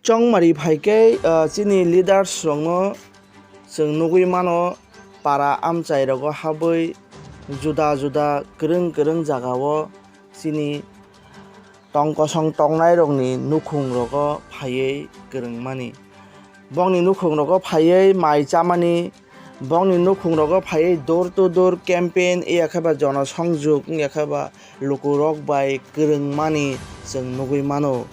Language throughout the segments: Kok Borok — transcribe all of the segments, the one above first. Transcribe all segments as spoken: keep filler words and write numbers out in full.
Chongmari phai khe, ah, chini leaders rokno chwng nugwi mano, para amchai rogo habwi juda juda kwrwng kwrwng jagao chini tong kosong tongnai rokni nukhung rogo phaiwi kwrwngmani. Bongni nukhung rogo phaiwi mai chamani, bongni nukhung rogo phaiwi door to door campaign, iya khe ba jono songjuk, iya khe ba lukurok bai kwrwngmani chwng nugwi mano.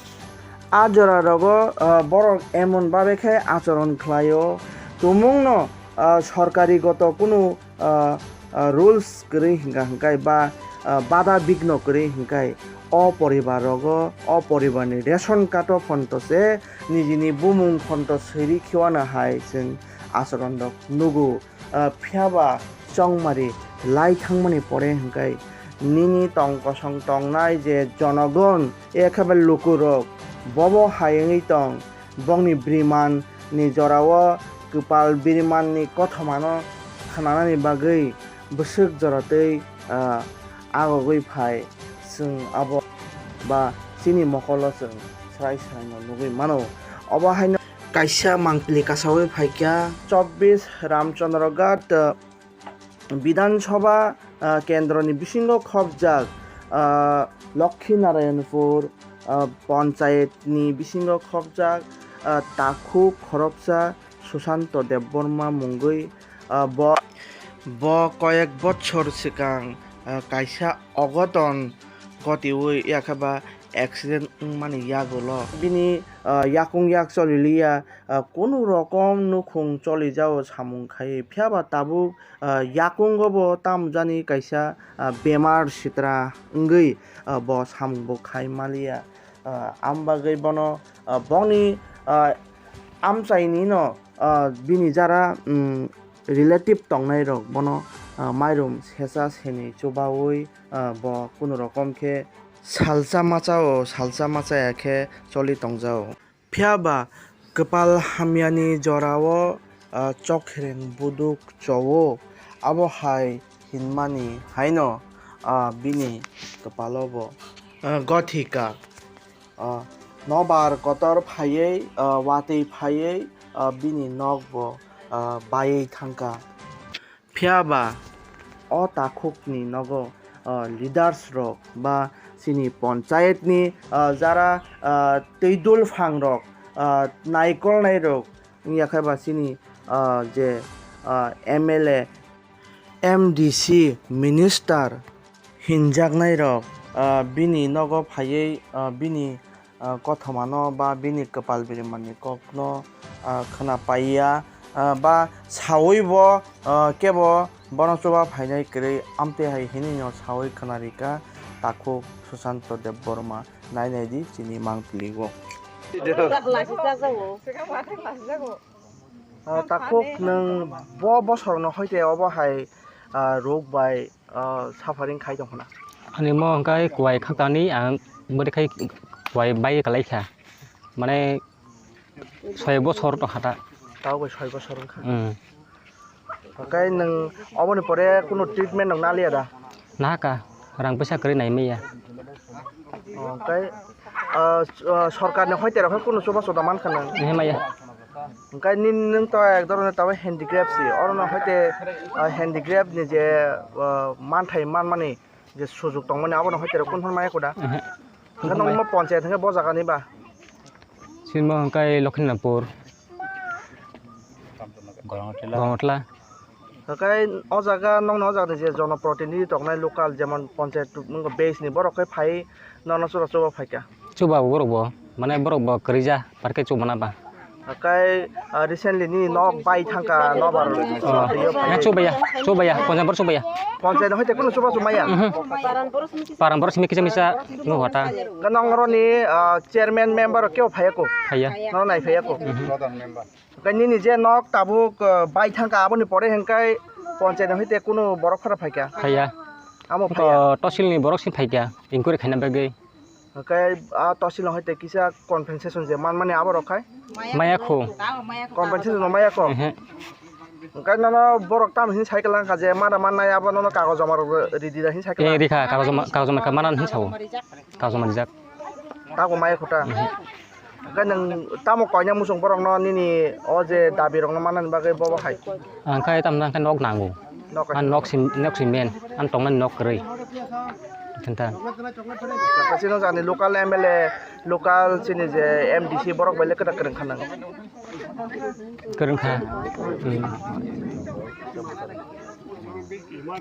A jora rogo, ah, borok emon babe khe achoron khlaio, tumungno, ah, sorkari goto kunu, ah, ah, rules kwrwi hwnka hwnkai ba, ah, bada bigno kwrwi hwnkai o poribar rogo, o poribarni ration card o phonto se nijini bumung phonto swiri khiwano hai chwng achoron rok nugo. Ah, phiya ba chongmari lai thangmani pore hwnkhe nini tong kosong tongnai je jonogon, ekhabai lukurok bobo hai wngwi tong, bongni biriman ni jorao kwpal biriman ni kothomano khnanani bagwi bwswk jora twi, ah, agogwi phai, chwng abo ba chini mokolo chwng swrai swraino nugwi mano. Obo haino kaisa mangpili kasawi phaikha. Chobbish Ramchandra Ghat, ah, Bidhan Sabha, ah, kendroni bisingo khopjak, ah, Lokhi Narayanpur, ah, Panchayat ni bisingo khopjak, ah, takhuk khoroksa Susanto Debbarma mungwi, ah, bo, bo koyek bochor swkang, ah, kaisa ogoton gotiwi yakhaba accident wngmani yagulo bini, ah, yakung yak choliliya, ah, kunu rokom nukhung cholijao samung khai, phiyaba tabuk, ah, yakungo bo tamjani kaisa, ah, bemar sitra wngwi, ah, bo samung bo khai maliya. Ah, am bagwi bono, ah, bongni, ah, amchaini no, ah, bini jara, mm, relative tongnai rok bono, ah, mairum sesa seni chubawi, ah, bo kunu rokom khe salsa machao, salsa machaya khe choli tongjao. Phiyaba kwpal hamyani jorao, ah, chokhereng buduk chowo, abo hai hinmani haino, ah, bini kwpalo bo, ah, gothika. Ah, nobar kotor phaiwi, ah, watwi phaiwi, ah, bini nok bo, ah, baiwi thangkha. Phiyaba o takhukni nogo, ah, leaders rok ba chini panchayat ni, ah, jara, ah, twidul phang rok, ah, naikolnai rok wngya khe ba chini, ah, je, ah, M L A, M D C, minister hinjaknai rok, ah, bini nogo phaiwi, ah, bini, ah, kothomano ba bini kwpal birimanni kokno, ah, khna paiya, ah, ba sawi bo, ah, kebo bono chuba phainai kwrwi amtwi hai hinwi no sawi khna rika takhuk Susanto Debbarma. Nai nai di chini mangpili o. Ah, takhuk nwng bo bosor no hoite obo hai, ah, rok bai, ah, suffering khai tong khna? Ani mo hwnkhe kuai khaktani ang bwrwi khai kuai bai kwlai kha. Mane soi bosor tong kha ta. Tao bai soi bosor wngkha. Hmm. Hwnkhe nwng oboni pore kunu treatment nwng naliya da? Nahaka, rang puisa kwrwi nai maya. Hwnkhe, ah, s-, ah, sorkarni hoite rok khe kunu chubachu da mankha nwng? Ehe, maya. Hwnkhe nini nwng to ek dhoroner tabo handicraft si, orono hoite, ah, handicraft ni je, ah, manthai manmani je sujuk tongmani abono hoite rok kunu maya kuda? Ehe. Hwnkhe nwng mo panchayat hwnkhe bo jagani ba? Sinmo hwnkhe Lokhinapur. Gorongotla. Gorongotla. Hwnkhe o jaga nokni o jaga ni je jonoprotinidhi tongnai local jemon panchayat base ni borok khe phai nono chuba chuba phaikha. Chuba borok bo mane borok bo kwrwija parke chubana ba. Hwnkhe, ah, recently nini nok bai thangkha nobar. Oh, yang chubaya, chubaya, Kanchanpur chubaya. Panchayat hoite kunu chuba chumaya. Mhm. Paran borok simi kisa misa nukha ta. Hwnkhe nong oroni, ah, chairman member kebo phaiya ko? Phaiya. Nono nai phaiya ko? Mhm. Hwnkhe nini je nok tabuk, ah, bai thangkha aboni pore hwnkhe panchayat hoite kunu borok phara phaikha? Phaiya. Amo phaiya. Hwnkhe tosilni borok si phaikha, inquiry khaina bagwi. Hwnkhe a tosilno hoite kisa compensation je manmani aborok khai? Maya kho. Compensation no maya kho? Ehe. Hwnkhe nono borok tamo hini cycle langkha je mada mannai abo nono kagoj joma rok ridi da hini cycle. Eh, rikha, kagoj joma, kagoj joma kha mana hini sao. Kagoj joma rijak. Tago maya kho ta? Ehe. Khe nwng tamo koina muchung borokno nini o je dabi rokno manani bagwi bobo hai? Ang khe tamni hwnkhe nok nango. Nok Ang nok sim, nok sim men. Ang tongnani nok kwrwi. Thinta. Chini jani local M L A, local chini je M D C borok bai le kwtak kwrwng kha nang. Kwrwng kha. Hmm.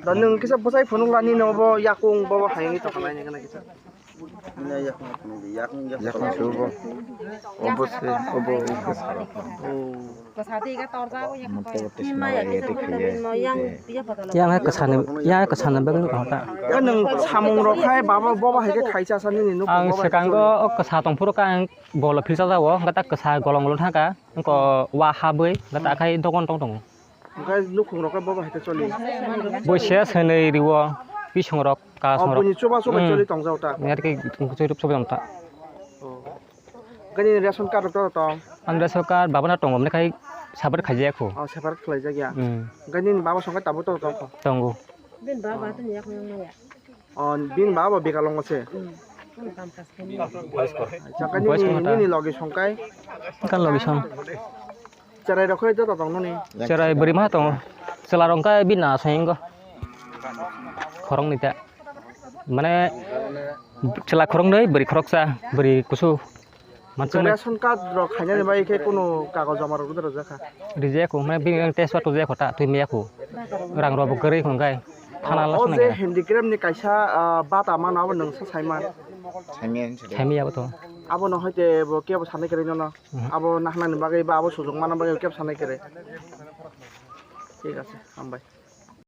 Da nwng kisa bwsai phunuk lani no bo yakung bobo hai ni tongkha nai nai kisa. Yakung subo. Obo se, obo, obo. Yang hai kwsani, yang hai kwsani bagwi wngkha ta. Ya nwng samung rok hai baba, bobo hai khe khaisa sa nini nuk. Ang bobo hai swkango khe o kwsa tongphuru khe ang bolo philsa jao, hwnkhe ta kwsa golong golong thangkha, wngkha wa habwi, hwnkhe ta khai dogon tong tongo. Hwnkhe nukhung rok khe bobo hai khe choli. Bui se swnwi riwo, bisong rok, kasong rok. Buini chuba chuba choli tongjao ta. Ngar khe choli chuba tongjao ta. Hwnkhe nini ration card rok to tong? Ang ration card baba no tongo, hwnwi khai separate khaijak kho. Oh, separate khlaijak ya. Hmm. Hwnkhe nini baba song khe tabuk to tong kho? Tongo. Bini baba tini yak nang ya. Oh, bini baba bo Bikalongo se. Hmm. Acha, hwnkhe nini, nini logi song kai? Kan logi song. Cherai rok khe joto tong noni? Cherai bwrwi ma tongo. Chwla rok khe bini na song wngkha. Khoroknwi ta. Mane chwla khoroknwi, bwrwi khoroksa, bwrwi kusu. Mansukmani. Ration card rok khainani bai khe kunu kagoj joma rok rwjak kha? Rijak kho, mane bini test pass rwjak kho ta, twi maya kho. Rang rok bo kwrwi kho hwnkhe. Thana. O je handicraft ni kaisa, ah, bata mano abo nwng sa saiman? Saimaya abo to. Abo no hoite bo kebo sanai kwrwi nono. Mhm. Abo nahna ni bagwi ba abo sujung mana bagwi kebo sanai kwrwi. Thik ase, hambai.